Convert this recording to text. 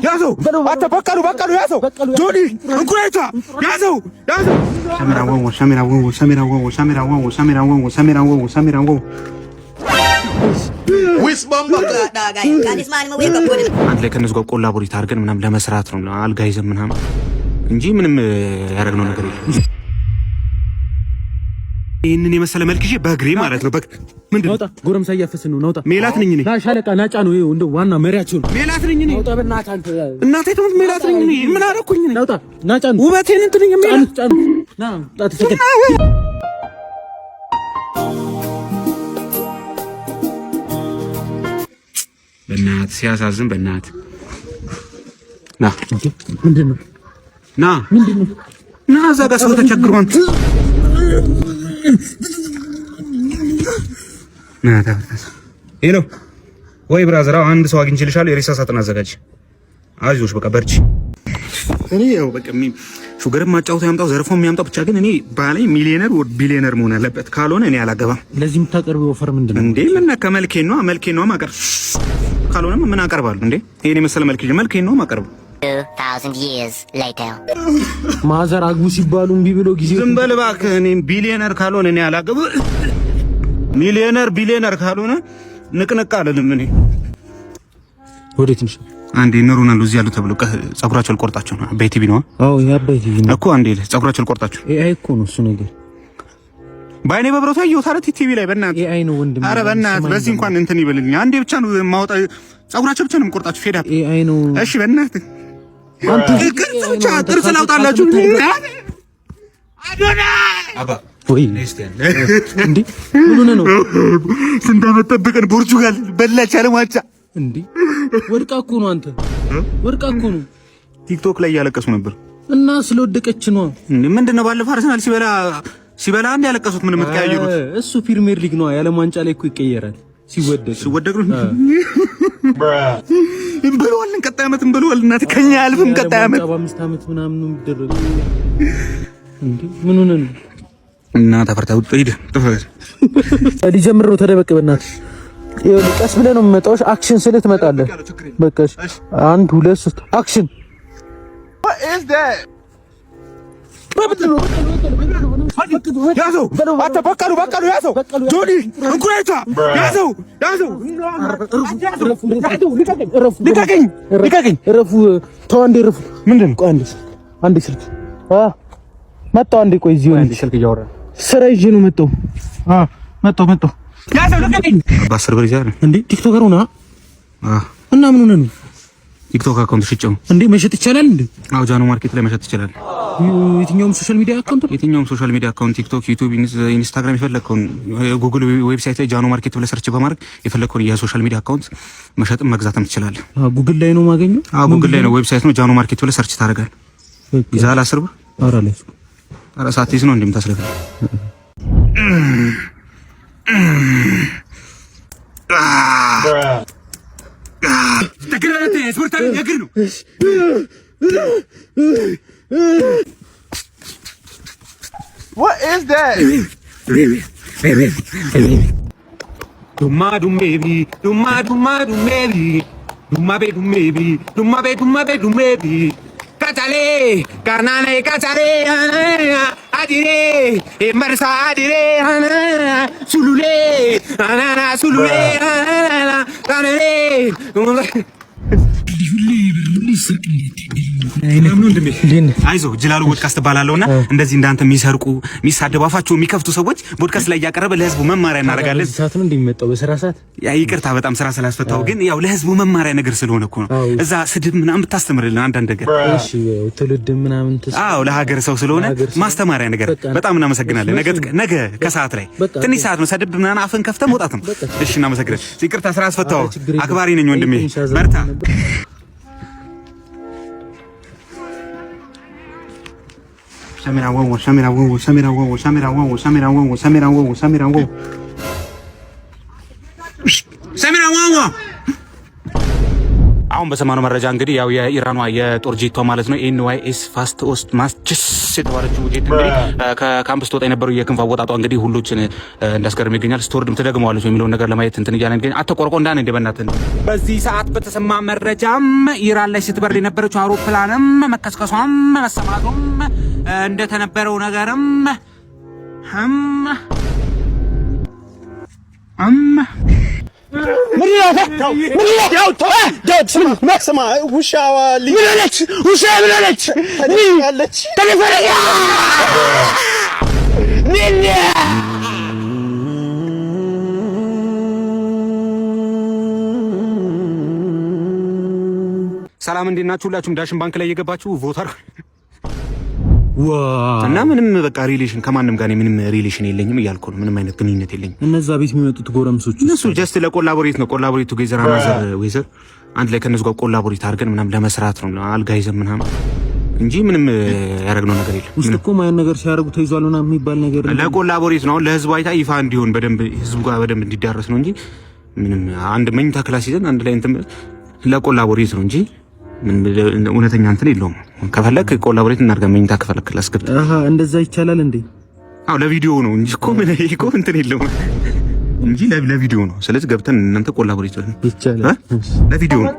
ያዘው። አንተ በቀሉ በቀሉ ያዘው። ጆኒ እንቁራሪቷ ያዘው ያዘው። ሰሚራ ወው ሰሚራ ወው ሰሚራ ወው ሰሚራ ወው ሰሚራ ወው ሰሚራ ወው ሰሚራ ወው። አንድ ላይ ከእነሱ ጋር collaborate አድርገን ምናምን ለመስራት ነው፣ አልጋ ይዘን ምናምን እንጂ ምንም ያደረግነው ነገር የለም። ይህንን የመሰለ መልክ ይዤ በእግሬ ማለት ነው። በቃ ምንድን ነው? ጎረምሳ እያፈስን ነው። ናውጣ። ሜላት ነኝ እኔ። ና ሻለቃ ናጫ ነው። ይኸው እንደው ዋና መሪያቸው ነው። ሜላት ነኝ እኔ። ናውጣ በእናትህ አንተ። እናቴ ትሙት ሜላት ነኝ እኔ። ምን አደረኩኝ እኔ? ናውጣ ናጫ ነው። ውበቴን እንትን ሜላት ጫኑ ጫኑ። ና ጣት ሰከን። በእናትህ ሲያሳዝን፣ በእናትህ ና። ምንድን ነው? ና። ምንድን ነው? ና፣ እዛ ጋር ሰው ተቸግሯል። ና ታፈርታስ። Hello ወይ brother፣ አንድ ሰው አግኝቼልሻለሁ። የሬሳ ሳጥን አዘጋጅ። አይዞሽ በቃ በርቺ። እኔ ያው በቃ sugar ም ማጫወቱ ያምጣው ዘርፎ የሚያምጣው ብቻ ግን እኔ ባሌ millionaire or billionaire መሆን አለበት። ካልሆነ እኔ አላገባም። ለዚህ የምታቀርበው offer ምንድን ነው? እንዴ ምን ከመልኬ ነው፣ መልኬ ነው ማቀርብ። ካልሆነም ምን አቀርባለሁ እንዴ? ይሄን የመሰለ መልክ ይዤ መልኬ ነው ማቀርብ። 2,000 years later. Mother አግቡ ሲባሉ እምቢ ብሎ ጊዜ ዝም በል እባክህ። እኔ ቢሊዮነር ካልሆነ እኔ አላገባም። Millionaire billionaire ካልሆነ ንቅንቅ አልልም እኔ። ወዴት ነሽ? አንዴ እነ ሮናልዶ እዚህ ያሉ ተብሎ ጸጉራቸው ልቆርጣቸው ነው። አባይ ቲቪ ነው። አዎ የአባይ ቲቪ ነው። እኮ። አንዴ ጸጉራቸው ልቆርጣቸው። AI እኮ ነው እሱ ነገር። በአይኔ በብረቱ አየሁት። ኧረ ቲቪ ላይ በእናትህ። AI ነው ወንድም። ኧረ በእናትህ በዚህ እንኳን እንትን ይበልልኝ። አንዴ ብቻ ነው የማወጣ፣ ጸጉራቸው ብቻ ነው የምቆርጣቸው። Fade up። AI ነው። እሺ በእናትህ አንተ ቅርጽ ብቻ ቅርጽ ላውጣላችሁ። አባ ወይ እንዴ ምን ሆነህ ነው? ስንት ዓመት ጠብቀን ፖርቹጋል በላች ዓለም ዋንጫ። እንዴ ወድቃ እኮ ነው፣ አንተ ወድቃ እኮ ነው። ቲክቶክ ላይ እያለቀሱ ነበር። እና ስለወደቀች ነው። እንዴ ምንድን ነው ባለፈው አርሰናል ሲበላ ሲበላ አንድ ያለቀሱት ምን የምትቀያየሩት? እሱ ፕሪሚየር ሊግ ነው። የዓለም ዋንጫ ላይ እኮ ይቀየራል። ሲወደቅ ሲወደቅ ነው። እንበለዋለን፣ ቀጣይ ዓመት እንበለዋለን። እናቴ ከኛ አያልፍም። ቀጣይ ዓመት በ5 ዓመት ምናምን ነው የሚደረገው። እንዴ ምን ሆነህ ነው? እና ተፈርታ ውጥ ሂድ ጥፈት። ሊጀምር ነው። ተደበቅ በእናትህ። ይኸውልህ ቀስ ብለህ ነው የምመጣው። Action ስልህ ትመጣለህ። በቃ እሺ። አንድ ሁለት ሶስት action። ያዘው አንተ በቀሉ በቀሉ ያዘው። ጆኒ እንቁራሪቷ ያዘው ያዘው። ልቀቀኝ ልቀቀኝ። እረፉ። ተው አንዴ እረፉ። ምንድን ነው? ቆይ አንዴ ስልክ አንዴ ስልክ መጣሁ። አንዴ ቆይ እዚሁ አንዴ ስልክ እያወራ ስራ ይዤ ነው መጣሁ። መጣሁ መጣሁ። ያዘው ልቀቀኝ። በ10 ብር ይዘሃል። እንዴ TikToker ሆና እና ምን ሆነህ ነው? ቲክቶክ account ሽጬው። እንዴ መሸጥ ይቻላል እንዴ? አዎ ጃኖ ማርኬት ላይ መሸጥ ይችላል። የትኛውም social media account ነው? የትኛውም social media account ቲክቶክ፣ ዩቲዩብ፣ ኢንስታግራም የፈለግከውን ጉግል website ላይ ጃኖ ማርኬት ብለህ search በማድረግ የፈለግከውን የ social media account መሸጥም መግዛትም ትችላለህ። ጉግል ላይ ነው የማገኘው? አዎ ጉግል ላይ ነው፣ website ነው። ጃኖ ማርኬት ብለህ search ታደርጋለህ። ይዘሃል 10 ብር? ኧረ አልያዝኩም። ኧረ ሳትይዝ ነው እንደምታስለፍል። እግር ነው። What is that? ዱማ ዱሜቢ ዱማ ዱማ ዱሜቢ ዱማ ቤ ዱሜቢ ዱማ ቤ ዱማ ቤ ዱሜቢ ከቻሌ ካርናኔ ከቻሌ አዲሬ መርሳ አዲሬ ሱሉሌ አናና ሱሉሌ ታነሬ። አይዞህ ጅላሉ ቦድካስት እባላለሁና እንደዚህ እንዳንተ የሚሰርቁ የሚሳደቡ አፋቸው የሚከፍቱ ሰዎች ቦድካስት ላይ እያቀረበ ለህዝቡ መማሪያ እናደርጋለን። ሰዓት ነው እንደሚመጣው በስራ ሰዓት። ያ ይቅርታ በጣም ስራ ስላስፈታው፣ ግን ያው ለህዝቡ መማሪያ ነገር ስለሆነ እኮ ነው። እዛ ስድብ ምናምን ብታስተምርልን አንዳንድ ነገር። እሺ ትውልድ ምናምን አዎ ለሀገር ሰው ስለሆነ ማስተማሪያ ነገር። በጣም እናመሰግናለን። ነገ ነገ ከሰዓት ላይ ትንሽ ሰዓት ነው፣ ስድብ ምናምን አፍን ከፍተህ መውጣት ነው። እሺ እናመሰግናለን። ይቅርታ ስራ አስፈታው። አክባሪ ነኝ ወንድሜ፣ በርታ። ሰሚራ ወው ሰሚራ ወው ሰሚራ ወው ሰሚራ ወው ሰሚራ ወው ሰሚራ ወው ሰሚራ ወው ሰሚራ ወው። አሁን በሰማነው መረጃ እንግዲህ ያው የኢራኗ የጦር ጄቷ ማለት ነው NYS fast ኦስት ማስችስ የተባለችው ጄት እንግዲህ ከካምፕስ ትወጣ የነበረው የክንፍ አወጣጧ እንግዲህ ሁሎችን እንዳስገርም ይገኛል። ስትወርድም ትደግመዋለች የሚለውን ነገር ለማየት እንትን እያለ ይገኛል። አተቆርቆ እንዳን እንደ በእናትህ በዚህ ሰዓት በተሰማ መረጃም ኢራን ላይ ስትበር የነበረችው አውሮፕላንም መከስከሷም መሰማቱም እንደተነበረው ነገርም ህም እም ስማ፣ ውሻዋ ምን ሆነች? ውሻ ምን ሆነች? ተደፈረች። ሰላም እንዴት ናችሁ? ሁላችሁም ዳሽን ባንክ ላይ እየገባችሁ vote አድርጉ። እና ምንም በቃ relation ከማንም ጋር ምንም relation የለኝም እያልኩ ነው። ምንም አይነት ግንኙነት የለኝም። እነዛ ቤት የሚመጡት ጎረምሶች እነሱ just ለ collaborate ነው። Collaborate together another ወይዘር አንድ ላይ ከነሱ ጋር collaborate አድርገን ምናምን ለመስራት ነው። አልጋ ይዘን ምናምን እንጂ ምንም ያደረግነው ነገር የለም። ውስጥ እኮ ማየን ነገር ሲያደርጉ ተይዟል ምናምን የሚባል ነገር ለ collaborate ነው። ለህዝቡ አይታ ይፋ እንዲሆን በደንብ ህዝቡ ጋር በደንብ እንዲዳረስ ነው እንጂ ምንም አንድ መኝታ class ይዘን አንድ ላይ እንትን ለ collaborate ነው እንጂ እውነተኛ እንትን የለውም። ከፈለክ collaborate እናድርገን መኝታ ከፈለክ class ገብተህ። አሃ እንደዛ ይቻላል እንዴ? አዎ ለቪዲዮ ነው እንጂ እኮ ምን እኮ እንትን የለውም እንጂ ለቪዲዮ ነው። ስለዚህ ገብተን እናንተ collaborate ይቻላል፣ ለቪዲዮ ነው።